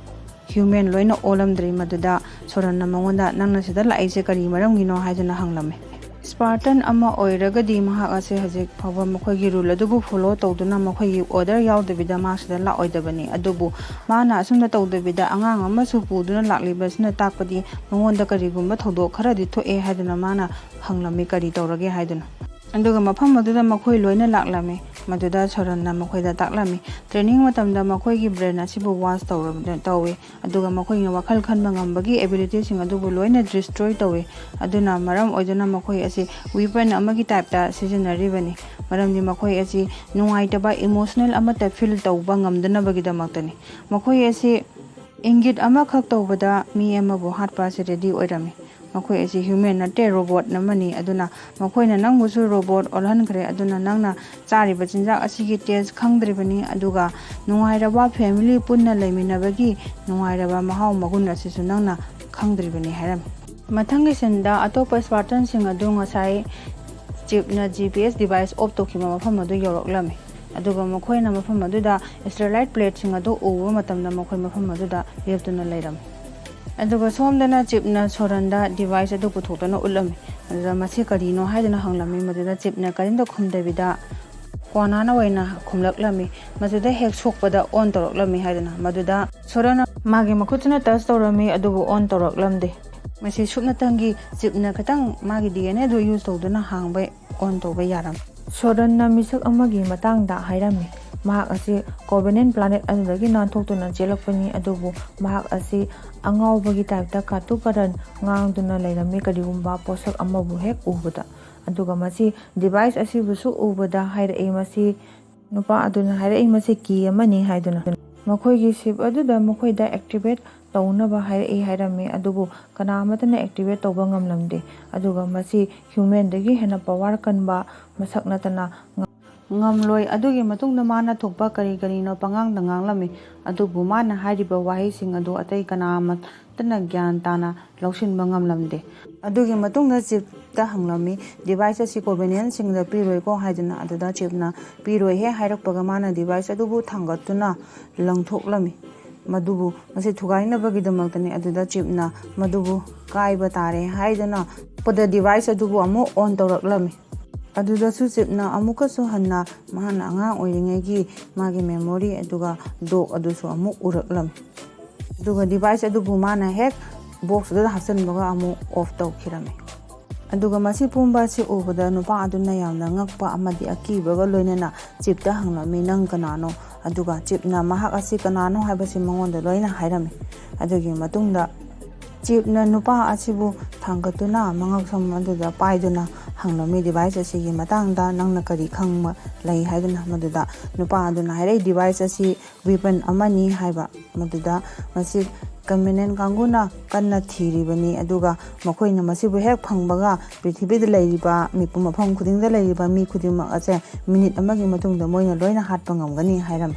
ꯍ꯭ꯌꯨꯃꯦꯟ ꯂꯣꯏꯅ ꯑꯣꯜꯂꯝꯗ꯭ꯔꯤ꯫ ꯃꯗꯨꯗ ꯁꯣꯔꯟꯅ ꯃꯉꯣꯟꯗ, "ꯅꯪꯅ ꯁꯤꯗ ꯂꯥꯛꯏꯁꯦ ꯀꯔꯤ ꯃꯔꯝꯒꯤꯅꯣ?" ꯍꯥꯏꯗꯨꯅ ꯍꯪꯂꯝꯃꯤ꯫ ꯁ꯭ꯄꯥꯔꯇꯟ ꯑꯃ ꯑꯣꯏꯔꯒꯗꯤ ꯃꯍꯥꯛ ꯑꯁꯦ ꯍꯧꯖꯤꯛ ꯐꯥꯎꯕ ꯃꯈꯣꯏꯒꯤ ꯔꯨꯜ ꯑꯗꯨꯕꯨ ꯐꯣꯂꯣ ꯇꯧꯗꯨꯅ ꯃꯈꯣꯏꯒꯤ ꯑꯣꯔꯗꯔ ꯌꯥꯎꯗꯕꯤꯗ ꯃꯥ ꯁꯤꯗ ꯂꯥꯛꯑꯣꯏꯗꯕꯅꯤ꯫ ꯑꯗꯨꯕꯨ ꯃꯥꯅ ꯑꯁꯨꯝꯅ ꯇꯧꯗꯕꯤꯗ ꯑꯉꯥꯡ ꯑꯃꯁꯨ ꯄꯨꯗꯨꯅ ꯂꯥꯛꯂꯤꯕꯁꯤꯅ ꯇꯥꯛꯄꯗꯤ ꯃꯉꯣꯟꯗ ꯀꯔꯤꯒꯨꯝꯕ ꯊꯧꯗꯣꯛ ꯈꯔꯗꯤ ꯊꯣꯛꯑꯦ ꯍꯥꯏꯗꯨꯅ ꯃꯥꯅ ꯍꯪꯂꯝꯃꯤ, "ꯀꯔꯤ ꯇꯧꯔꯒꯦ?" ꯍꯥꯏꯗꯨꯅ꯫ ꯑꯗꯨꯒ ꯃꯐꯝ ꯑꯗꯨꯗ ꯃꯈꯣꯏ ꯂꯣꯏꯅ ꯂꯥꯛꯂꯝꯃꯤ꯫ ꯃꯗꯨꯗ ꯁꯣꯔꯟꯅ ꯃꯈꯣꯏꯗ ꯇꯥꯛꯂꯝꯃꯤ꯫ ꯇ꯭ꯔꯦꯅꯤꯡ ꯃꯇꯝꯗ ꯃꯈꯣꯏꯒꯤ ꯕ꯭ꯔꯦꯟ ꯑꯁꯤꯕꯨ ꯋꯥꯁ ꯇꯧꯔꯕ ꯇꯧꯏ, ꯑꯗꯨꯒ ꯃꯈꯣꯏꯅ ꯋꯥꯈꯜ ꯈꯟꯕ ꯉꯝꯕꯒꯤ ꯑꯦꯕꯤꯂꯤꯇꯤꯁꯤꯡ ꯑꯗꯨꯕꯨ ꯂꯣꯏꯅ ꯗꯤꯁꯇ꯭ꯔꯣꯏ ꯇꯧꯏ꯫ ꯑꯗꯨꯅ ꯃꯔꯝ ꯑꯣꯏꯗꯨꯅ ꯃꯈꯣꯏ ꯑꯁꯤ ꯋꯤꯄꯟ ꯑꯃꯒꯤ ꯇꯥꯏꯞꯇ ꯁꯤꯖꯤꯟꯅꯔꯤꯕꯅꯤ, ꯃꯔꯝꯗꯤ ꯃꯈꯣꯏ ꯑꯁꯤ ꯅꯨꯡꯉꯥꯏꯇꯕ ꯏꯃꯣꯁꯅꯦꯜ ꯑꯃꯠꯇ ꯐꯤꯜ ꯇꯧꯕ ꯉꯝꯗꯅꯕꯒꯤꯗꯃꯛꯇꯅꯤ꯫ ꯃꯈꯣꯏ ꯑꯁꯤ ꯏꯪꯒꯤꯠ ꯑꯃꯈꯛ ꯇꯧꯕꯗ ꯃꯤ ꯑꯃꯕꯨ ꯍꯥꯠꯄ ꯑꯁꯤ ꯔꯦꯗꯤ ꯑꯣꯏꯔꯝꯃꯤ꯫ ꯃꯈꯣꯏ ꯑꯁꯤ ꯍ꯭ꯌꯨꯃꯦꯟ ꯅꯠꯇꯦ, ꯔꯣꯕꯣꯠ ꯑꯃꯅꯤ꯫ ꯑꯗꯨꯅ ꯃꯈꯣꯏꯅ ꯅꯪꯕꯨꯁꯨ ꯔꯣꯕꯣꯠ ꯑꯣꯜꯍꯟꯈ꯭ꯔꯦ꯫ ꯑꯗꯨꯅ ꯅꯪꯅ ꯆꯥꯔꯤꯕ ꯆꯤꯟꯖꯥꯛ ꯑꯁꯤꯒꯤ ꯇꯦꯁ ꯈꯪꯗ꯭ꯔꯤꯕꯅꯤ, ꯑꯗꯨꯒ ꯅꯨꯡꯉꯥꯏꯔꯕ ꯐꯦꯃꯤꯂꯤ ꯄꯨꯟꯅ ꯂꯩꯃꯤꯟꯅꯕꯒꯤ ꯅꯨꯡꯉꯥꯏꯔꯕ ꯃꯍꯥꯎ ꯃꯒꯨꯟ ꯑꯁꯤꯁꯨ ꯅꯪꯅ ꯈꯪꯗ꯭ꯔꯤꯕꯅꯤ ꯍꯥꯏꯔꯝꯃꯤ꯫ ꯃꯊꯪꯒꯤ ꯁꯤꯟꯗ ꯑꯇꯣꯞꯄ ꯁ꯭ꯄꯥꯔꯇꯟꯁꯤꯡ ꯑꯗꯨ ꯉꯁꯥꯏ ꯆꯤꯞꯅ G P S device of ꯇꯧꯈꯤꯕ ꯃꯐꯝ ꯑꯗꯨ ꯌꯧꯔꯛꯂꯝꯃꯤ꯫ ꯑꯗꯨꯒ ꯃꯈꯣꯏꯅ ꯃꯐꯝ ꯑꯗꯨꯗ ꯁ꯭ꯇꯦꯂꯥꯏꯠ ꯄ꯭ꯂꯦꯠꯁꯤꯡ ꯑꯗꯨ ꯎꯕ ꯃꯇꯝꯗ ꯃꯈꯣꯏ ꯃꯐꯝ ꯑꯗꯨꯗ ꯂꯦꯞꯇꯨꯅ ꯂꯩꯔꯝꯃꯤ꯫ ꯑꯗꯨꯒ ꯁꯣꯝꯗꯅ ꯆꯤꯞꯅ ꯁꯣꯔꯟꯗ ꯗꯤꯚꯥꯏꯁ ꯑꯗꯨ ꯄꯨꯊꯣꯛꯇꯨꯅ ꯎꯠꯂꯝꯃꯤ꯫ ꯑꯗꯨꯗ ꯃꯁꯤ ꯀꯔꯤꯅꯣ ꯍꯥꯏꯗꯨꯅ ꯍꯪꯂꯝꯃꯤ꯫ ꯃꯗꯨꯗ ꯆꯤꯞꯅ ꯀꯔꯤꯝꯇ ꯈꯨꯝꯗꯕꯤꯗ ꯀꯣꯅꯥꯅ ꯑꯣꯏꯅ ꯈꯨꯝꯂꯛꯂꯝꯃꯤ꯫ ꯃꯗꯨꯗ ꯍꯦꯛ ꯁꯣꯛꯄꯗ ꯑꯣꯟ ꯇꯧꯔꯛꯂꯝꯃꯤ ꯍꯥꯏꯗꯨꯅ꯫ ꯃꯗꯨꯗ ꯁꯣꯔꯟꯅ ꯃꯥꯒꯤ ꯃꯈꯨꯠꯇꯨꯅ ꯇꯆ ꯇꯧꯔꯝꯃꯤ, ꯑꯗꯨꯕꯨ ꯑꯣꯟ ꯇꯧꯔꯛꯂꯝꯗꯦ꯫ ꯃꯁꯤ ꯁꯨꯞꯅꯇꯪꯒꯤ ꯆꯤꯞꯅ ꯈꯤꯇꯪ ꯃꯥꯒꯤ ꯗꯤ ꯑꯦꯟ ꯑꯦꯗꯨ ꯌꯨꯁ ꯇꯧꯗꯨꯅ ꯍꯥꯡꯕ ꯑꯣꯟ ꯇꯧꯕ ꯌꯥꯔꯝꯃꯤ꯫ ꯁꯣꯔꯟꯅ ꯃꯤꯁꯛ ꯑꯃꯒꯤ ꯃꯇꯥꯡꯗ ꯍꯥꯏꯔꯝꯃꯤ꯫ ꯃꯍꯥꯛ ꯑꯁꯤ ꯀꯣꯕꯦꯅꯦꯟ ꯄ꯭ꯂꯥꯅꯦꯠ ꯑꯗꯨꯗꯒꯤ ꯅꯥꯟꯊꯣꯛꯇꯨꯅ ꯆꯦꯜꯂꯛꯄꯅꯤ, ꯑꯗꯨꯕꯨ ꯃꯍꯥꯛ ꯑꯁꯤ ꯑꯉꯥꯎꯕꯒꯤ ꯇꯥꯏꯞꯇ ꯀꯥꯇꯨ ꯀꯥꯔꯟ ꯉꯥꯡꯗꯨꯅ ꯂꯩꯔꯝꯃꯤ, ꯀꯔꯤꯒꯨꯝꯕ ꯄꯣꯠꯁꯛ ꯑꯃꯕꯨ ꯍꯦꯛ ꯎꯕꯗ꯫ ꯑꯗꯨꯒ ꯃꯁꯤ ꯗꯤꯚꯥꯏꯁ ꯑꯁꯤꯕꯨꯁꯨ ꯎꯕꯗ ꯍꯥꯏꯔꯛꯏ꯫ ꯃꯁꯤ ꯅꯨꯄꯥ ꯑꯗꯨꯅ ꯍꯥꯏꯔꯛꯏ, "ꯃꯁꯤ ꯀꯤ ꯑꯃꯅꯤ" ꯍꯥꯏꯗꯨꯅ꯫ ꯃꯈꯣꯏꯒꯤ ꯁꯤꯞ ꯑꯗꯨꯗ ꯃꯈꯣꯏꯗ ꯑꯦꯛꯇꯤꯚꯦꯠ ꯇꯧꯅꯕ ꯍꯥꯏꯔꯛꯏ ꯍꯥꯏꯔꯝꯃꯤ, ꯑꯗꯨꯕꯨ ꯀꯅꯥ ꯑꯃꯠꯇꯅ ꯑꯦꯛꯇꯤꯚꯦꯠ ꯇꯧꯕ ꯉꯝꯂꯝꯗꯦ꯫ ꯑꯗꯨꯒ ꯃꯁꯤ ꯍ꯭ꯌꯨꯃꯦꯟꯗꯒꯤ ꯍꯦꯟꯅ ꯄꯋꯥꯔ ꯀꯟꯕ ꯃꯁꯛ ꯅꯠꯇꯅ ꯉ-, ꯉꯝꯂꯣꯏ꯫ ꯑꯗꯨꯒꯤ ꯃꯇꯨꯡꯗ ꯃꯥꯅ ꯊꯣꯛꯄ ꯀꯔꯤ ꯀꯔꯤꯅꯣ ꯄꯉꯥꯡꯗ ꯉꯥꯡꯂꯝꯃꯤ, ꯑꯗꯨꯕꯨ ꯃꯥꯅ ꯍꯥꯏꯔꯤꯕ ꯋꯥꯍꯩꯁꯤꯡ ꯑꯗꯨ ꯑꯇꯩ ꯀꯅꯥ ꯑꯃꯠꯇꯅ ꯒ꯭ꯌꯥꯟ ꯇꯥꯅ ꯂꯧꯁꯤꯟꯕ ꯉꯝꯂꯝꯗꯦ꯫ ꯑꯗꯨꯒꯤ ꯃꯇꯨꯡꯗ ꯆꯤꯞꯇ ꯍꯪꯂꯝꯃꯤ, "ꯗꯤꯚꯥꯏꯁ ꯑꯁꯤ ꯀꯣꯕꯦꯅꯤꯌꯟꯁꯤꯡꯗ ꯄꯤꯔꯣꯏꯀꯣ?" ꯍꯥꯏꯗꯨꯅ꯫ ꯑꯗꯨꯗ ꯆꯤꯞꯅ, "ꯄꯤꯔꯣꯏꯍꯦ" ꯍꯥꯏꯔꯛꯄꯒ ꯃꯥꯅ ꯗꯤꯚꯥꯏꯁ ꯑꯗꯨꯕꯨ ꯊꯥꯡꯒꯠꯇꯨꯅ ꯂꯪꯊꯣꯛꯂꯝꯃꯤ꯫ ꯃꯗꯨꯕꯨ ꯃꯁꯤ ꯊꯨꯒꯥꯏꯅꯕꯒꯤꯗꯃꯛꯇꯅꯤ꯫ ꯑꯗꯨꯗ ꯆꯤꯞꯅ ꯃꯗꯨꯕꯨ ꯀꯥꯏꯕ ꯇꯥꯔꯦ ꯍꯥꯏꯗꯨꯅ ꯄꯗ ꯗꯤꯚꯥꯏꯁ ꯑꯗꯨꯕꯨ ꯑꯃꯨꯛ ꯑꯣꯟ ꯇꯧꯔꯛꯂꯝꯃꯤ꯫ ꯑꯗꯨꯗꯁꯨ ꯆꯤꯞꯅ ꯑꯃꯨꯛꯀꯁꯨ ꯍꯟꯅ ꯃꯍꯥꯛꯅ ꯑꯉꯥꯡ ꯑꯣꯏꯔꯤꯉꯩꯒꯤ ꯃꯥꯒꯤ ꯃꯦꯃꯣꯔꯤ ꯑꯗꯨꯒ ꯗꯣꯛ ꯑꯗꯨꯁꯨ ꯑꯃꯨꯛ ꯎꯔꯛꯂꯝꯃꯤ꯫ ꯑꯗꯨꯒ ꯗꯤꯚꯥꯏꯁ ꯑꯗꯨꯕꯨ ꯃꯥꯅ ꯍꯦꯛ ꯕꯣꯛꯁ ꯑꯗꯨꯗ ꯍꯥꯞꯆꯤꯟꯕꯒ ꯑꯃꯨꯛ ꯑꯣꯐ ꯇꯧꯈꯤꯔꯝꯃꯤ꯫ ꯑꯗꯨꯒ ꯃꯁꯤ ꯄꯨꯝꯕ ꯑꯁꯤ ꯎꯕꯗ ꯅꯨꯄꯥ ꯑꯗꯨꯅ ꯌꯥꯝꯅ ꯉꯛꯄ ꯑꯃꯗꯤ ꯑꯀꯤꯕꯒ ꯂꯣꯏꯅꯅ ꯆꯤꯞꯇ ꯍꯪꯂꯝꯃꯤ, "ꯅꯪ ꯀꯅꯥꯅꯣ?" ꯑꯗꯨꯒ ꯆꯤꯞꯅ ꯃꯍꯥꯛ ꯑꯁꯤ ꯀꯅꯥꯅꯣ ꯍꯥꯏꯕꯁꯤ ꯃꯉꯣꯟꯗ ꯂꯣꯏꯅ ꯍꯥꯏꯔꯝꯃꯤ꯫ ꯑꯗꯨꯒꯤ ꯃꯇꯨꯡꯗ ꯆꯤꯞꯅ ꯅꯨꯄꯥ ꯑꯁꯤꯕꯨ ꯊꯥꯡꯒꯠꯇꯨꯅ ꯃꯉꯛꯁꯝ ꯑꯗꯨꯗ ꯄꯥꯏꯗꯨꯅ ꯍꯪꯂꯝꯃꯤ ꯗꯤꯚꯥꯏꯁ ꯑꯁꯤꯒꯤ ꯃꯇꯥꯡꯗ, "ꯅꯪꯅ ꯀꯔꯤ ꯈꯪꯕ ꯂꯩ?" ꯍꯥꯏꯗꯨꯅ꯫ ꯃꯗꯨꯗ ꯅꯨꯄꯥ ꯑꯗꯨꯅ ꯍꯥꯏꯔꯛꯏ, ꯗꯤꯚꯥꯏꯁ ꯑꯁꯤ ꯋꯦꯄꯟ ꯑꯃꯅꯤ ꯍꯥꯏꯕ꯫ ꯃꯗꯨꯗ ꯃꯁꯤ ꯀꯃꯦꯅꯦꯟ ꯀꯥꯡꯕꯨꯅ ꯀꯟꯅ ꯊꯤꯔꯤꯕꯅꯤ, ꯑꯗꯨꯒ ꯃꯈꯣꯏꯅ ꯃꯁꯤꯕꯨ ꯍꯦꯛ ꯐꯪꯕꯒ ꯄ꯭ꯔꯤꯊꯤꯕꯤꯗ ꯂꯩꯔꯤꯕ ꯃꯤꯄꯨꯝ, ꯃꯐꯝ ꯈꯨꯗꯤꯡꯗ ꯂꯩꯔꯤꯕ ꯃꯤ ꯈꯨꯗꯤꯡꯃꯛ ꯑꯁꯦ ꯃꯤꯅꯤꯠ ꯑꯃꯒꯤ ꯃꯇꯨꯡꯗ ꯃꯣꯏꯅ ꯂꯣꯏꯅ ꯍꯥꯠꯄ ꯉꯝꯒꯅꯤ ꯍꯥꯏꯔꯝꯃꯤ꯫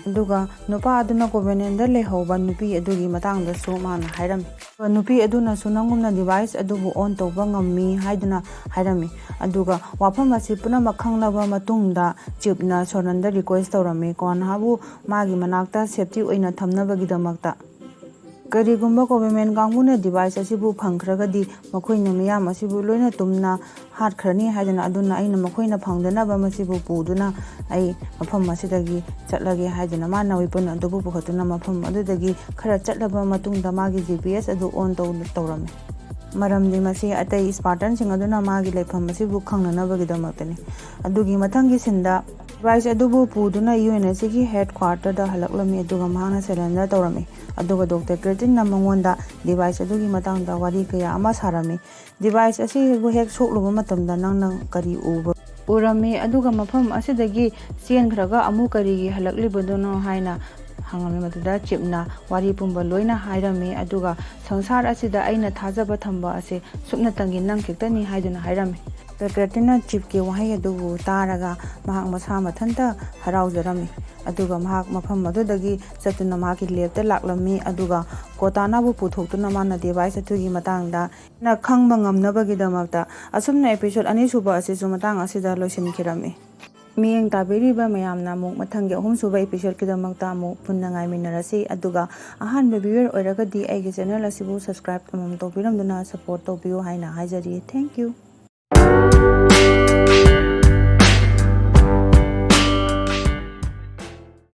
ꯑꯗꯨꯒ ꯅꯨꯄꯥ ꯑꯗꯨꯅ ꯀꯣꯚꯦꯅꯦꯟꯗ ꯂꯩꯍꯧꯕ ꯅꯨꯄꯤ ꯑꯗꯨꯒꯤ ꯃꯇꯥꯡꯗꯁꯨ ꯃꯥꯅ ꯍꯥꯏꯔꯝꯃꯤ꯫ ꯅꯨꯄꯤ ꯑꯗꯨꯅꯁꯨ ꯅꯪꯒꯨꯝꯅ ꯗꯤꯚꯥꯏꯁ ꯑꯗꯨꯕꯨ ꯑꯣꯟ ꯇꯧꯕ ꯉꯝꯃꯤ ꯍꯥꯏꯗꯨꯅ ꯍꯥꯏꯔꯝꯃꯤ꯫ ꯑꯗꯨꯒ ꯋꯥꯐꯝ ꯑꯁꯤ ꯄꯨꯝꯅꯃꯛ ꯈꯪꯂꯕ ꯃꯇꯨꯡꯗ ꯆꯤꯞꯅ ꯁꯣꯅꯟꯗ ꯔꯤꯀ꯭ꯋꯦꯁ ꯇꯧꯔꯝꯃꯤ, ꯀꯣꯟꯍꯥꯕꯨ ꯃꯥꯒꯤ ꯃꯅꯥꯛꯇ ꯁꯦꯐꯇꯤ ꯑꯣꯏꯅ ꯊꯝꯅꯕꯒꯤꯗꯃꯛꯇ꯫ ꯀꯔꯤꯒꯨꯝꯕ ꯀꯣꯚꯦꯃꯦꯟ ꯀꯥꯡꯕꯨꯅ ꯗꯤꯚꯥꯏꯁ ꯑꯁꯤꯕꯨ ꯐꯪꯈ꯭ꯔꯒꯗꯤ, ꯃꯈꯣꯏꯅ ꯃꯤꯌꯥꯝ ꯑꯁꯤꯕꯨ ꯂꯣꯏꯅ ꯇꯨꯝꯅ ꯍꯥꯠꯈ꯭ꯔꯅꯤ ꯍꯥꯏꯗꯨꯅ, ꯑꯗꯨꯅ ꯑꯩꯅ ꯃꯈꯣꯏꯅ ꯐꯪꯗꯅꯕ ꯃꯁꯤꯕꯨ ꯄꯨꯗꯨꯅ ꯑꯩ ꯃꯐꯝ ꯑꯁꯤꯗꯒꯤ ꯆꯠꯂꯒꯦ ꯍꯥꯏꯗꯨꯅ ꯃꯥꯅ ꯋꯦꯄꯟ ꯑꯗꯨꯕꯨ ꯄꯨꯈꯠꯇꯨꯅ ꯃꯐꯝ ꯑꯗꯨꯗꯒꯤ ꯈꯔ ꯆꯠꯂꯕ ꯃꯇꯨꯡꯗ ꯃꯥꯒꯤ ꯖꯤ ꯄꯤ ꯑꯦꯁ ꯑꯗꯨ ꯑꯣꯟ ꯇꯧ-, ꯇꯧꯔꯝꯃꯤ꯫ ꯃꯔꯝꯗꯤ ꯃꯁꯤ ꯑꯇꯩ ꯁ꯭ꯄꯥꯔꯇꯟꯁꯤꯡ ꯑꯗꯨꯅ ꯃꯥꯒꯤ ꯂꯩꯐꯝ ꯑꯁꯤꯕꯨ ꯈꯪꯅꯅꯕꯒꯤꯗꯃꯛꯇꯅꯤ꯫ ꯑꯗꯨꯒꯤ ꯃꯊꯪꯒꯤ ꯁꯤꯟꯗ ꯗꯤꯚꯥꯏꯁ ꯑꯗꯨꯕꯨ ꯄꯨꯗꯨꯅ ꯌꯨ ꯑꯦꯟ ꯑꯦꯁ ꯁꯤꯒꯤ ꯍꯦꯗ ꯀ꯭ꯋꯥꯔꯇꯔꯗ ꯍꯜꯂꯛꯂꯝꯃꯤ, ꯑꯗꯨꯒ ꯃꯍꯥꯛꯅ ꯁꯔꯦꯟꯗꯔ ꯇꯧꯔꯝꯃꯤ꯫ ꯑꯗꯨꯒ ꯗꯣꯛꯇꯔ ꯀ꯭ꯔꯦꯇꯤꯟꯅ ꯃꯉꯣꯟꯗ ꯗꯤꯚꯥꯏꯁ ꯑꯗꯨꯒꯤ ꯃꯇꯥꯡꯗ ꯋꯥꯔꯤ ꯀꯌꯥ ꯑꯃ ꯁꯥꯔꯝꯃꯤ꯫ ꯗꯤꯚꯥꯏꯁ ꯑꯁꯤꯕꯨ ꯍꯦꯛ ꯁꯣꯛꯂꯨꯕ ꯃꯇꯝꯗ ꯅꯪꯅ ꯀꯔꯤ ꯎꯕ ꯎꯔꯝꯃꯤ, ꯑꯗꯨꯒ ꯃꯐꯝ ꯑꯁꯤꯗꯒꯤ ꯆꯦꯟꯈ꯭ꯔꯒ ꯑꯃꯨꯛ ꯀꯔꯤꯒꯤ ꯍꯜꯂꯛꯂꯤꯕꯗꯨꯅꯣ ꯍꯥꯏꯅ ꯍꯪꯉꯝꯃꯤ꯫ ꯃꯗꯨꯗ ꯆꯤꯞꯅ ꯋꯥꯔꯤ ꯄꯨꯝꯕ ꯂꯣꯏꯅ ꯍꯥꯏꯔꯝꯃꯤ, ꯑꯗꯨꯒ ꯁꯪꯁꯥꯔ ꯑꯁꯤꯗ ꯑꯩꯅ ꯊꯥꯖꯕ ꯊꯝꯕ ꯑꯁꯤ ꯁꯨꯞꯅꯇꯪꯒꯤ ꯅꯪ ꯈꯛꯇꯅꯤ ꯍꯥꯏꯗꯨꯅ ꯍꯥꯏꯔꯝꯃꯤ꯫ ꯗꯣꯛꯇꯔ ꯀ꯭ꯔꯦꯇꯤꯟꯅ ꯆꯤꯞꯀꯤ ꯋꯥꯍꯩ ꯑꯗꯨꯕꯨ ꯇꯥꯔꯒ ꯃꯍꯥꯛ ꯃꯁꯥ ꯃꯊꯟꯇ ꯍꯔꯥꯎꯖꯔꯝꯃꯤ꯫ ꯑꯗꯨꯒ ꯃꯍꯥꯛ ꯃꯐꯝ ꯑꯗꯨꯗꯒꯤ ꯆꯠꯇꯨꯅ ꯃꯍꯥꯛꯀꯤ ꯂꯦꯞꯇ ꯂꯥꯛꯂꯝꯃꯤ, ꯑꯗꯨꯒ ꯀꯣꯇꯥꯅꯥꯕꯨ ꯄꯨꯊꯣꯛꯇꯨꯅ ꯃꯥꯅ ꯗꯤꯚꯥꯏꯁ ꯑꯗꯨꯒꯤ ꯃꯇꯥꯡꯗ ꯈꯪꯕ ꯉꯝꯅꯕꯒꯤꯗꯃꯛꯇ꯫ ꯑꯁꯨꯝꯅ ꯑꯦꯄꯤꯁꯣꯗ ꯑꯅꯤꯁꯨꯕ ꯑꯁꯤꯁꯨ ꯃꯇꯥꯡ ꯑꯁꯤꯗ ꯂꯣꯏꯁꯤꯟꯈꯤꯔꯝꯃꯤ꯫ ꯃꯤꯠꯌꯦꯡ ꯇꯥꯕꯤꯔꯤꯕ ꯃꯌꯥꯝꯅ ꯑꯃꯨꯛ ꯃꯊꯪꯒꯤ ꯑꯍꯨꯝꯁꯨꯕ ꯑꯦꯄꯤꯁꯣꯗꯀꯤꯗꯃꯛꯇ ꯑꯃꯨꯛ ꯄꯨꯟꯅ ꯉꯥꯏꯃꯤꯟꯅꯔꯁꯤ꯫ ꯑꯗꯨꯒ ꯑꯍꯥꯟꯕ ꯚ꯭ꯌꯨꯋꯔ ꯑꯣꯏꯔꯒꯗꯤ ꯑꯩꯒꯤ ꯆꯦꯅꯦꯜ ꯑꯁꯤꯕꯨ ꯁꯕꯁꯀ꯭ꯔꯥꯏꯕ ꯑꯃꯃꯝ ꯇꯧꯕꯤꯔꯝꯗꯨꯅ ꯁꯄꯣꯔꯠ ꯇꯧꯕꯤꯌꯨ ꯍꯥꯏꯅ ꯍꯥꯏꯖꯔꯤ꯫ Thank you꯫